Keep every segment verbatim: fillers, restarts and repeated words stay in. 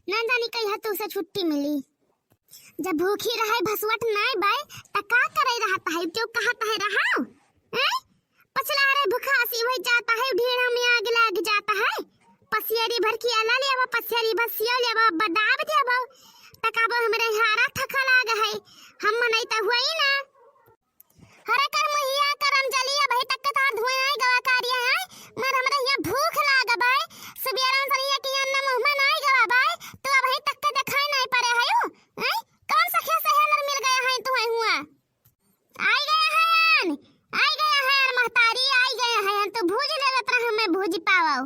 ना जानी कहिया तोसे छुट्टी मिली। जब भूखी रहै भसुअट नाई बाय, त का करै रहत है? क्यों कहत है रहाव? हैं? पछला रे भुखासी होइ जात है, ढीढ़ा में आग लाग जात है। पसियरी भर खियाला लेवा, पसियरी भर सियो लेवा, बदाब देबो। त कहबो हमरे हारा थका लाग है, हम मनई त हुई ना। हरे कर मुहिया करम जली, अबही तक के तार धुआं नाई गवा कारिया है, मर हमरे हियाँ भूख लाग बाय, सुबेरन सनिया के अन्न मुँह में नाई गवा बाय, तू अबही तक के देखाई नाई पड़े हयू, हैं? कौन सखिया सहेलर मिल गया है तुहै हुआँ? आई गया है अन, आई गया है अन महतारी, आई गया है अन, तू भूज लेवे पर हमें भूज पावो।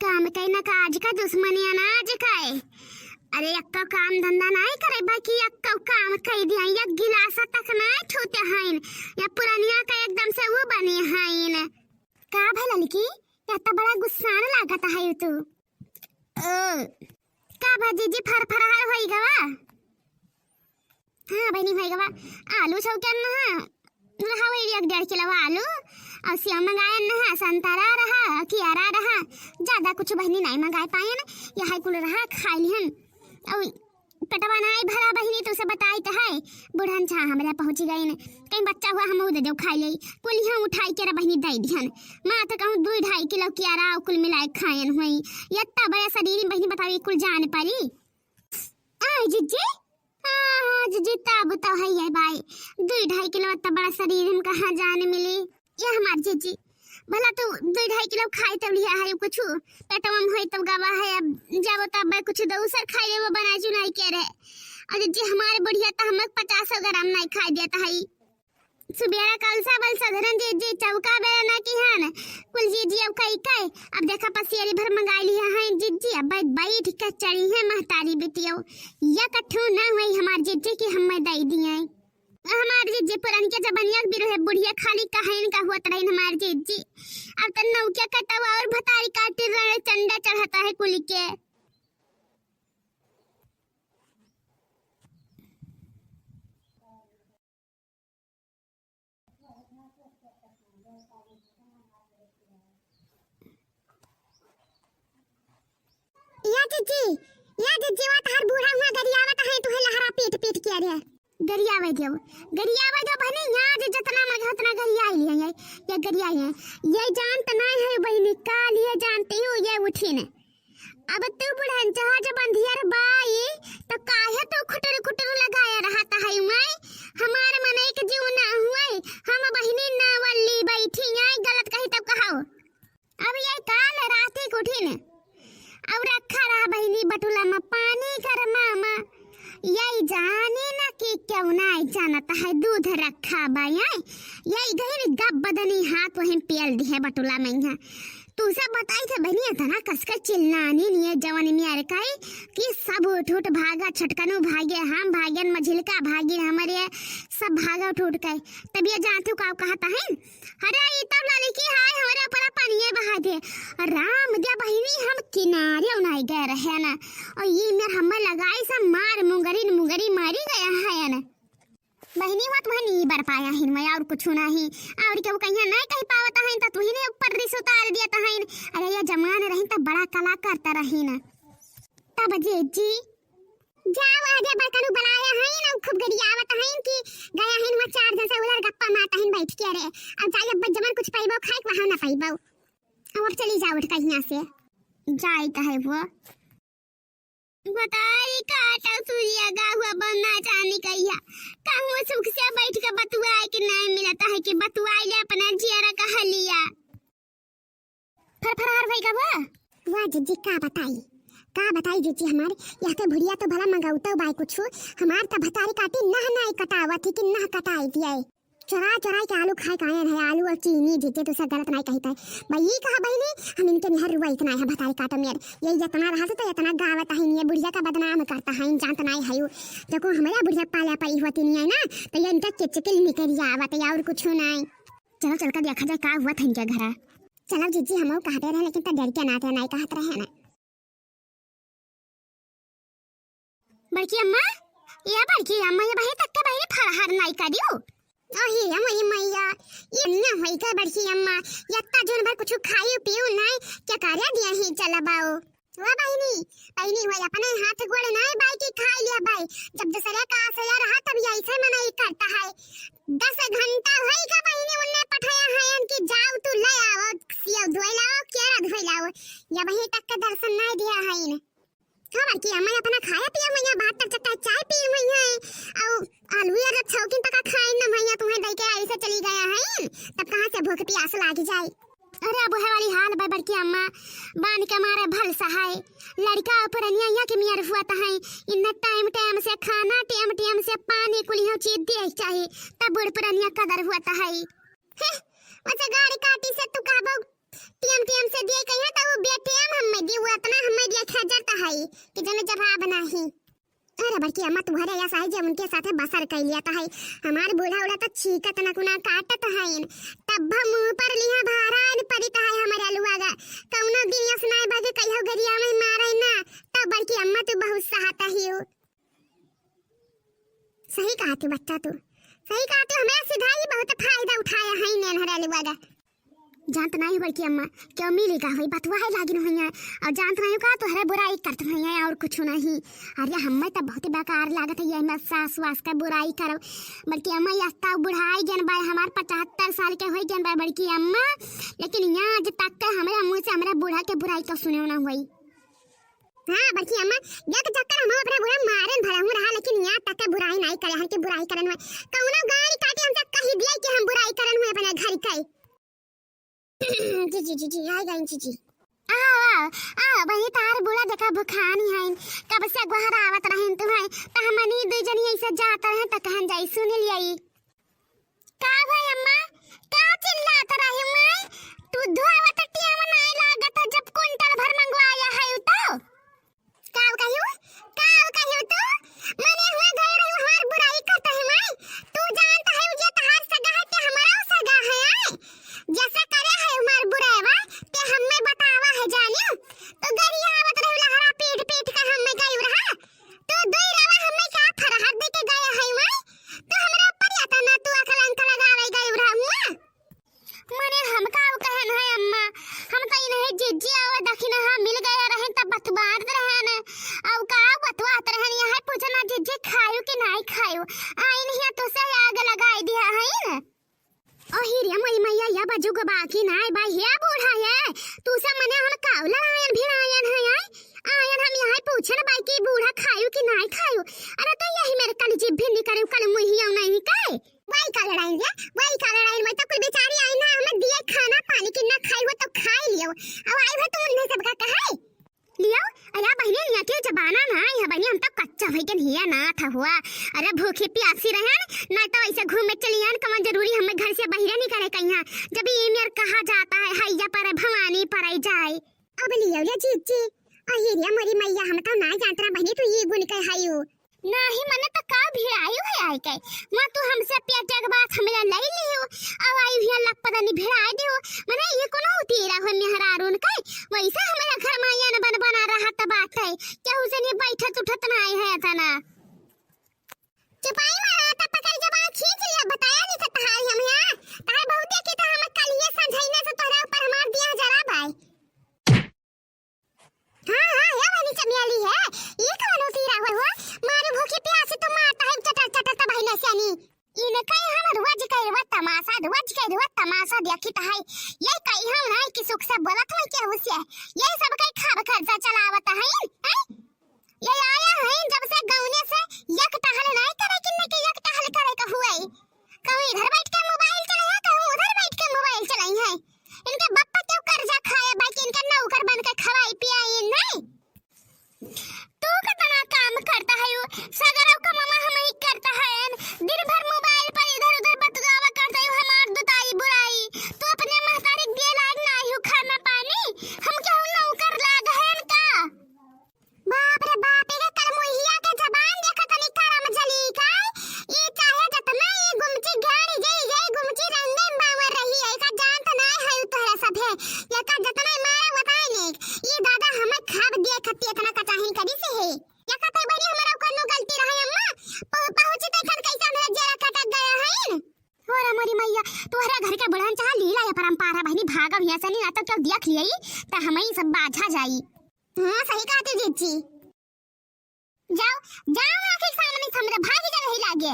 काम कई ना काज का दुश्मनी अनाज का है। अरे, एक्को काम धंधा नाई करे, बाकी एक्को काम कई दिया, एक गिलासा तक नाई छूते हईन। या पुरनिया का एकदम से वो बने हईन। का भला लड़की, या तो बड़ा गुस्सान लागत है तू। ओ, का भा जीजी फरफराहर होई गवा? हाँ बहिनी, होई गवा। आलू छौके अन्न हा, रहा वही एक डेढ़ किलो आलू, और सेव मंगाए अन्न हा, संतरा रहा, कियारा रहा, ज्यादा कुछ बहिनी नाई मंगाए पाएन, यही कुल रहा, खाई लिहन। और पेटवा नाई भरा बहिनी, तो से बताई तो है, बुढ़न छा हमरा पहुँच गईन, कहीं बच्चा हुआ हम दे देव खाई ले, कुल यहाँ उठाई के रा बहिनी दे दिहन। माँ तो कहूँ दुई ढाई किलो कियारा और कुल मिलाए खाएन हुई, यत्ता बड़ा शरीर में बहिनी बताओ, ये कुल जान पाली? आ जीजी, हाँ, हाँ, जीजी, तब तो है ये भाई, दुई ढाई किलो इतना बड़ा शरीर में कहाँ जान मिली? ये हमार जीजी, भला तू दुई ढाई किलो खाई तब लिया है कुछ, पेटवा में होई तब गवा है, अब जाबो तब भाई कुछ दूसर खाई लेबो, बनाई चुनाई के रहे। और जीजी, हमारे बुढ़िया तो हमें पचास ग्राम नहीं खाई देता है। सुबेरा कल से बल सधरन जीजी, चौका बेरा ना की हन, कुल जीजी अब कई कई, अब देखा पसियरी भर मंगाई लिया है जीजी, अब बैठ, बैठ के चढ़ी है महतारी बिटियो, या कठू ना हुई हमार जीजी कि हमें दे दिए। हमार जीजी पुरन के जबनिया के बिरहे बुढ़िया खाली कहैन का हुआ तरैन हमार जीजी, अब तो नौके कटवा और भतारी काटी रहे चंडा चढ़ता है कुल के। या जीजी, या जीजी, वा तहार बूढ़ा हुआ गरियावत है, तुहे लहरा पीट पीट के रे। गरियावे देव, गरियावे देव बहनी, यहाँ जे जतना मजा उतना गरियाई लिया, ये, ये गरियाई है। ये जानत नहीं है बहनी, काल ये जानती हूँ, ये उठी ने। अब तू बुढ़न चाह जब अंधियर बाई, तो काहे तू खुटुर खुटुर लगाया रहता है उमाई? हमार मनई के जीव ना हुए, हम बहिनी ना वल्ली बैठी आई, गलत कही तब कहाओ। अब ये काल राती के उठी ने, अब रखा रहा बहिनी बटुला में पानी कर मामा, यही जानी ना कि क्यों ना जानत है दूध रखा बाई, यही गहिन गप बदनी हाथ वहीं पियल दी है बटुला में यहाँ। तू सब बताई थे बहनी, इतना कस के चिल्लानी नहीं है जवानी में अरकाई कि सब उठ उठ भागा, छोटकनू भागे, हम भागेन, मझिलका भागिन, हमारे सब भागा उठ उठ के। तब ये जानतू का कहता है, अरे ई तब लड़की हाय हमरे ऊपर पानिये बहा दे। राम दिया बहनी हम किनारे उनाई गए रहे ना, और ये मेर हमें लगाई सब मार मुंगरी मुंगरी मारी गया है ना। बहिनी हुआ तुम्हें नहीं बर पाया हिन मैं और कुछ नहीं, और केहू कहिया नहीं कही पावत है तो तुही ने ऊपर रिस उतार दिया तो है। अरे ये जमान रही तो बड़ा कला करता रही ना। तब जीजी जाओ आगे बड़कनू बनाया है ना, खूब गरियावत है कि गया है ना चार जन से उधर गप्पा मारता है बैठ के रे। अब जाइए अब जमन कुछ पैबो खाए वहाँ ना पैबो। अब चली जाओ उठ के यहाँ से। जाए तो है वो। बताई काटा सूर्या गा हुआ बनना चाहनी कहिया। कहूँ सुख से बैठ के बतुआए के नहीं मिलता है कि बतुआए ले अपना जियरा कह लिया। फरफरार भई का हुआ? वाह जीजी का बताई, का बताई जीजी हमार, यह के भुरिया तो भला मंगाउतो बाय कुछ, हमार त भतारी काटी नह नाई कटावत ही कि नह कटाई दिए। चोरा चोराई के आलू खाए कायन है, आलू और चीनी जीजे तू सब गलत नाई कही पाए। भाई ये कहा बहिनी, हम इनके निहर रुआ इतना है भतारी काटो मेर। ये इतना रहा तो इतना गावत है, ये बुढ़िया का बदनाम करता है, इन जानत नाई है यू। देखो हमारा बुढ़िया पाला पड़ी हुआ तीन है ना, तो ये इनका किचकिल निकल आवत है और कुछ नाई। चलो चल कर देखा जाए का हुआ था इनके घरा। चलो जीजी हम कहते रहे लेकिन तो डर के नाते नाई कहत रहे ना। बड़की अम्मा, या बड़की अम्मा, ये बही तक के बही फरहर नाई करियो। अही अम्मा, ये मैया, ये ना होई का बड़की अम्मा, यत्ता जोन भर कुछ खाइयो पियो नाई, क्या कार्य दिया ही चला बाओ। हुआ बहिनी, बहिनी हुआ अपने हाथ गोड़ नाई बाई की खाई लिया बाई। जब दूसरे का आश्रय रहा तब ऐसे मनई करता है। दस घंटा होई का बहिनी उन्ने पठाया है इनकी जाओ तू ले आओ, सियो धोई लाओ, केरा धोई लाओ। या वहीं तक के दर्शन नाई दिया है इन। हाँ बड़की अम्मा अपना खाया पिया हुई है, बात कर सकता है, चाय पी हुई है। और आलू या रच्छा किन तक खाए न भैया तुम्हें दई के आई से चली गया है इन। तब कहाँ से भूख प्यास लागी जाए। अरे अब है वाली हाल बा बड़की अम्मा, बान के मारे भल सहाय। लड़का और पुरनिया यहाँ के मियर हुआ त है, इन्हें टाइम टाइम से खाना, टाइम टाइम से पानी, कुलियों चीज दिए चाहिए, तब बूढ़ पुरनिया कदर हुआ त है। हैं, वैसे गाड़ी काटी से तू कहबो टाइम टाइम से दिए कहिए तो वो बेटाइम हमें दी, वो इतना हमें दिया खजर त है कि जने जवाब नहीं। अरे बड़की अम्मा, तुम्हारे या साई जे उनके साथे बसर कइ लिया त है। हमार बूढ़ा उड़ा त छीकत नकुना काटत हइन, तब मुँह पर लिहा भारान परित है हमारे अलुआ गा। कौनो दिन यस नाय बा कि कहियो गरिया में मारे ना, तब बड़की अम्मा तू बहुत सहत हियो। सही कहा तू बच्चा, तू सही कहा तू, हमें सिधाई बहुत फायदा उठाया है नैनहर अलुआ गा। जानत नाहीं बड़की अम्मा, क्यों मिली का होई, बतुआ है लागिन हुई है। और जानत नाहीं का तोहरे बुराई करत हुई है और कुछ नहीं। अरे हमें तो बहुत बेकार लागत है ये हमें सास वास का बुराई करो। बड़की अम्मा ये अस्ता बुढ़ाई गन बाय, हमार पचहत्तर साल के होई गन बाय बड़की अम्मा, लेकिन यहाँ आज तक के हमरे मुँह से हमरे बूढ़ा के बुराई तो सुने ना हुई। हाँ बड़की अम्मा, एक चक्कर हम अपने बूढ़ा मारन भला हूँ रहा, लेकिन यहाँ तक के बुराई नहीं करे हन कि बुराई करन हुए। कौनो गाड़ी काटी हमसे कही दिया कि हम बुराई करन हुए अपने घर के। जी, जी, जी, जी, आई गई, जी, जी। आओ, आओ, आओ, बहिनी, तार बूढ़ा देखा भुखानी हइन, कब से गोहरावत रहिन तुम्हें, त हमनी दुई जनी ऐसे जात रहे त कहन जाई, सुन लियाई। का भाई अम्मा, का चिल्लात रही माई? तू धोवत टियाम नाय लागत है, जब कुंटल भर मंगवाया है उ तो। काव कहियो? काव कहियो तू? मने हुआ गए रही हमार बुराई करता है माई। तू जानता है जे तहार सगा है कि हमारा सगा है आए? जैसे करे है हमार बुराई बा, ते हमें बतावा है जानियो। तू गरिया आवत रही लहरा पीट पीट के हमें गई रहा। तू दुई रवा हमें का फरहर दे के गया है माई? तू हमरा ऊपर या तना तू अकलंक लगावे गई रहा हुआ। मने हम का कहन है अम्मा, हम तो इन्हें जिज्जी आवे दखिन हाँ मिल गया रहे तब बतुआत रहन। अब का बतुआत रहन, यह पूछना जिज्जी खायु कि नाई खायु, आइन हिया तो से आग लगाई दिया है न। ओ हीरे मोरी मैया, या बजुग बाकी नाई बाई, हे बूढ़ा है, तू से मने हम काउ लड़ायन भिड़ायन है आए? आयन हम यहाँ पूछन बाई कि बूढ़ा खायु कि नाई खायु। अरे तो यही मेरे कल जिभ भी निकरे कल मुहिया नहीं कहे। वही का लड़ाई रे, वही का लड़ाई, मैं तो कुल बेचारी आई ना, हमें दिए खाना पानी कि ना खाई हो तो खाई लियो। अब आई हो तुम उन्हें सबका कहे। लियो, अरे बहिनी, यहाँ के जमाना ना आई है बहिनी, हम तो कच्चा भई के हिया ना था हुआ। अरे भूखी प्यासी रहन, ना तो ऐसे घूमे चली आन, कमन जरूरी हमें घर से बहिरे निकले कहीं। जब ये मेर कहा जाता है, हैया पर भवानी पर आई जाए। अब लियो ले जीजी, अहिरिया मोरी मैया, हम तो ना जानत रहा बहिनी, तू ये गुण के हयू। नाही मने त का भिड़ाई है आई के? माँ तू हमसे पेटे के बात हमरा लई लियो, अब आई हिया लक पता नहीं भिड़ाई दियो। मने ये कोनो उतीरा हो मेहरारून के, वैसे हमरा घर में ये न बन बना रहत बाटे, केहू से नहीं बैठत उठत ना आई है तना। चुपाई मारा, तब पकड़ जबान खींच लिया, बताया नहीं था तहारी हम यहाँ। तहार बहुत देखी तो हम कल ये संझैना से तोहरा ऊपर हमार दिया जरा बाय। हाँ, हाँ, ये वाली चमेली है। ये कौन होती रहा हुआ? मारू भूखी प्यासी तो मारता है चटर चटर तबाही नसियानी। इनका ही हम रोज के रोज तमाशा, रोज के रोज तमाशा देखी तो है। ये कहीं हम नहीं कि सुख से बोलत हुई के हुसे। ये सब कहीं खाब खर्चा चलावत है, हैं? ये आया है जब से गौने से एक टहल नहीं करे कि नहीं कि एक टहल करे का हुए। कहूँ इधर बैठ के मोबाइल चलाया, कहूँ उधर बैठ के मोबाइल चलाई है। इनके बप्पा क्यों कर्जा खाए बा कि इनके नौकर बन के खवाई पियाई नहीं? तू कितना काम करता है यू? सगरो का मामा हम ही करता है। दिन भर मोबाइल पर इधर उधर बतगावा करता है हमार दुताई बुराई। तू अपने महतारी के दिए लायक ना ही खाना पानी, हम क्या नौकर लाग है इनका? बाप रे बाप, एके करमुहिया के जबान देखा तनी करम जली का। ई चाहे जतना ई गुमची घेरी गई, गई गुमची रंगे बावर रही है, एका जानत ना है उ तोहरा सभे। एका जतना मारा बताए ने, ई दादा हमें खाब दिए खत्ती इतना कचाहिन करी से है। एका तो बनी हमारा कोनो गलती रहे अम्मा, पहु-, पहुँची तो खन कैसे हमरा जेरा कटक गया है न? हो रे मोरी मैया, तोहरे घर के बुढ़न चाहे लीला या परंपरा बहिनी भागव हिया सनी ना तो क्यों देख लिया ई, तो हमें सब बाझा जाई। हाँ, सही कहती जीजी। जाओ, जाओ, आखिर सामने से हमरे भाग जावे ही लागे।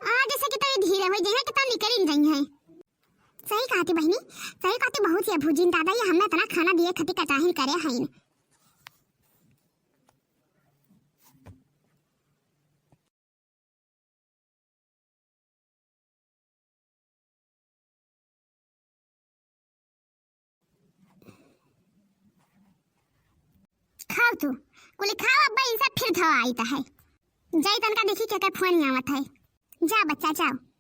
आ, जैसे कि तनी धीरे हो जाइए कि तनी निकल ही नहीं है। सही कहती बहिनी, सही कहती। बहुत ही भुजिन दादा, ये हमें इतना खाना दिए खती कटाहिन करे हैं। खाओ तू, कुली खाओ, अब्बा इनसे फिर धवा आइत है। जाई तनका देखी केकर फोन ही आवत है। जा बच्चा, जाओ।